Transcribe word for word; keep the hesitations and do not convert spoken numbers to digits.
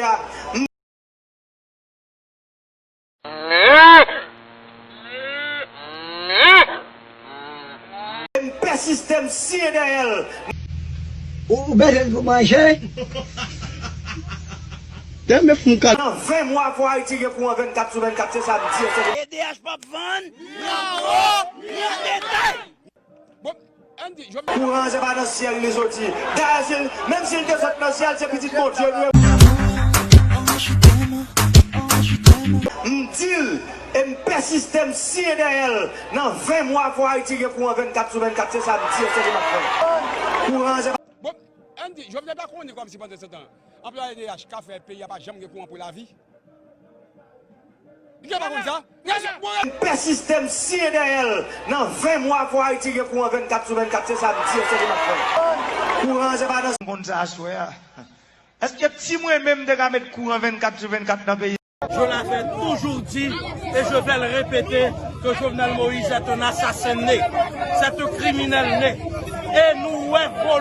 a. M pèsiste, m siye dèyè l. Ou bezwen pou manje? Dèmen fou ka. Nan ven mwa, fò Ayiti gen kouran vennkat sou vennkat, se sa m di yo, se T D H p ap vann nan wo, nan detay. Bon, Andy, Jovenel. Kouran an se pa nan syèl li soti. Dayè, si l, menm si l te sot nan syèl, se pitit Bondye nou ye. M di l, e m pèsiste, m siye dèyè l. Nan ven mwa, fò Ayiti gen kouran vennkat sou vennkat, se sa m di yo, se li m ap fè. Kouran an se pa. Bon, Andy, Jovenel pa konnen kòmsi pandan se tan, anplwaye T D H ka fè peyi a pa janm gen kouran pou lavi. Li gen pa konn sa? M pèsiste, m siye dèyè l. Nan ven mwa, fò Ayiti gen kouran vennkat sou vennkat, se sa m di yo, se li m ap fè. Kouran an se pa nan. M konn sa aswè a. Èske ti mwen menm te ka met kouran vennkat sou vennkat nan peyi? Je l'avais toujours dit et je vais le répéter que Jovenel Moïse est un assassin né, c'est un criminel né. E nou wè volè.